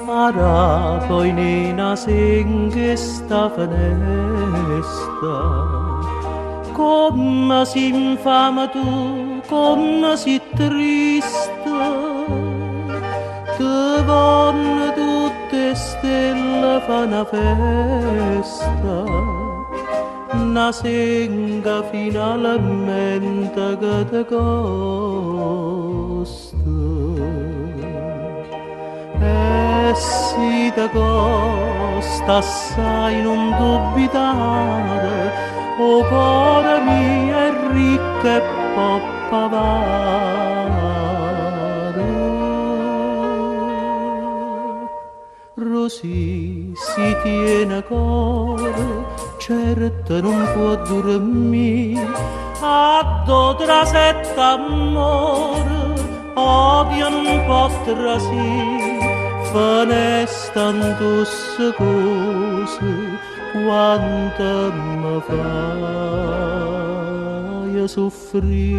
Arape oi nena seng 'sta fenesta Comme si 'nfama tu, comme si triste Te vonno tutt' 'e stelle fa 'na festa 'Na senga finalmente che te costa E si te costa assai nun dubitare 'O core mio è ricco e po' pavare Rosì, si tiene core, certo nun può durmì Addò trasette ammore, odio nun po' trasì Fenesta 'ntussecosa, quanto me faje suffrì.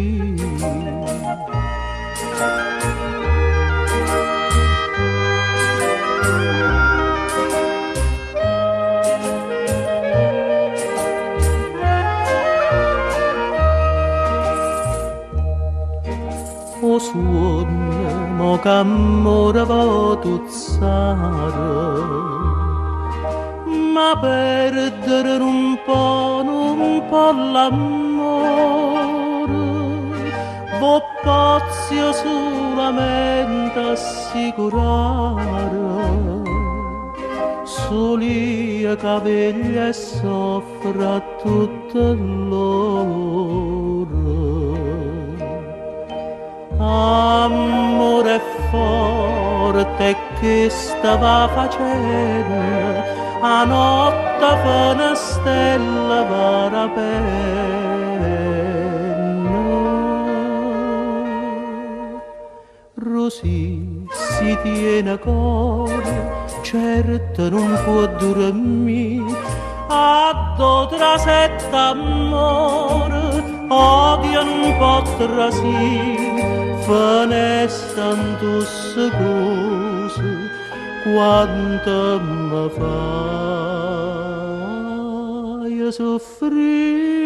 O suonno mo ch'ammore vo' tuzzare Ma perdere nun po', nun po' l'ammore V'o pozz'io sulamente assicurare Sul'io ca veglio e soffro a tutte ll'ore Ammore è forte e chesto va facenno 'A notte 'a fenestella va arapenno Rosì, si tiene core, certo nun può durmì Addò trasette ammore, odio nun po' trasì Fenesta 'ntussecosa, quanto me faje suffrì.